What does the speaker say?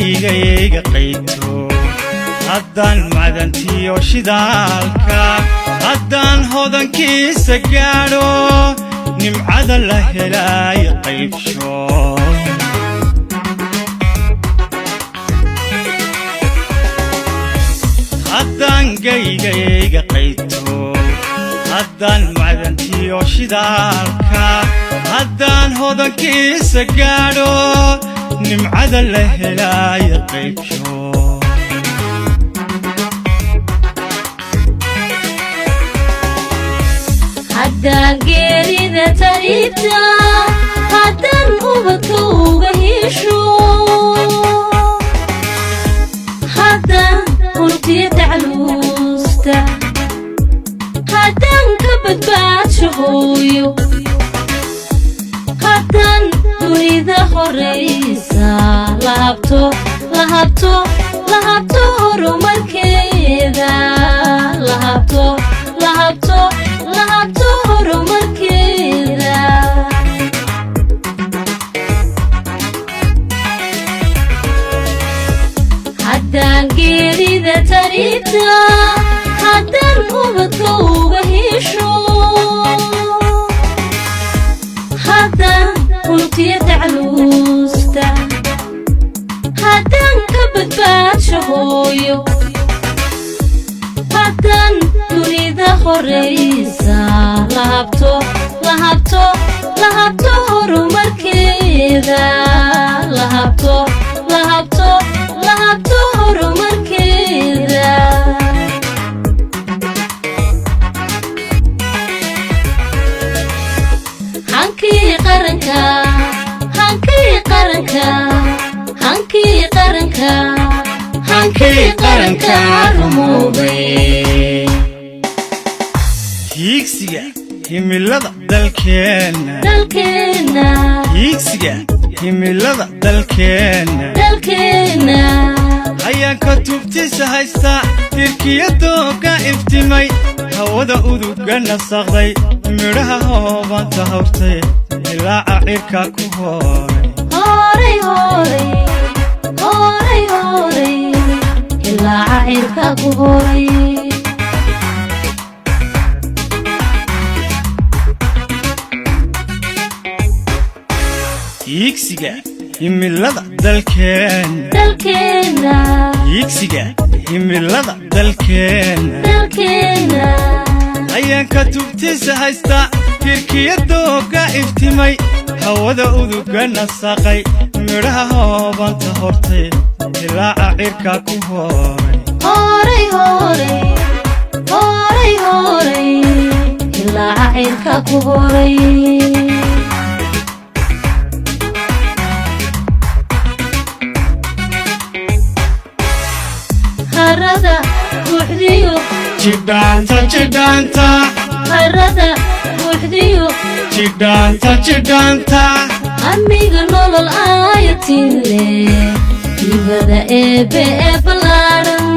Gaygayga qayto, haddaan macdantiyo shidaalka, haddaan hodankiisa gaadho, nimcada la helaayo qaybsho. Haddaan gaygayga qayto, haddaan macdantiyo shidaalka, haddaan hodankiisa gaadho, nimcada la helaayo qaybsho. Haddaan geerida tariibta, haddaan ubadka uga hesho, haddaan hurtiya tacluusta, haddaan ka badbaadsho hooyo, haddaan dunida horaysa lahabto, lahabto, lahabto horumarkeeda, lahabto, lahabto, lahabto horumarkeeda. Haddaan geerida tariibta, haddaan ubadka uga hesho, haddaan hurtiya tacluusta, haddaan ka badbaadsho hooyo, haddaan dunida horaysa lahabto, lahabto, lahabto horumarkeeda, lahabto, lahabto, lahabto horumarkeeda. Hankii qaranka, hankii qaranka, hankii qaranka, hankii qaranka rumoobay. Hiigsiga himilada dalkeenna, dalkeenna, hiigsiga himilada dalkeenna, dalkeenna, hayaanka tubtiisa haysta, tirkiya dooga iftimay, hawada uduga nasaqday, midhaha hoobanta hawrtay, ilaaca cirka ku hooray. Horay, horay, horay, horay, ilaaca cirka ku horay. Hiigsiga himilada dalkeenna, dalkeenna, hiigsiga himilada dalkeenna, dalkeenna, hayaanka tubtiisa haysta, tirkiya dooga iftimay, hawada uduga nasaqay, midhaha hoobanta hortay, ilaaca cirka ku hooray. Horay, horay, horay, horay, ilaaca cirka ku horay. Harada buuxdiyo Jidhaanta, jidhaanta, harada buuxdiyo jidhaanta, jidhaanta, amiga nolol aayatin leh, hibada eebbe ee ballaaran.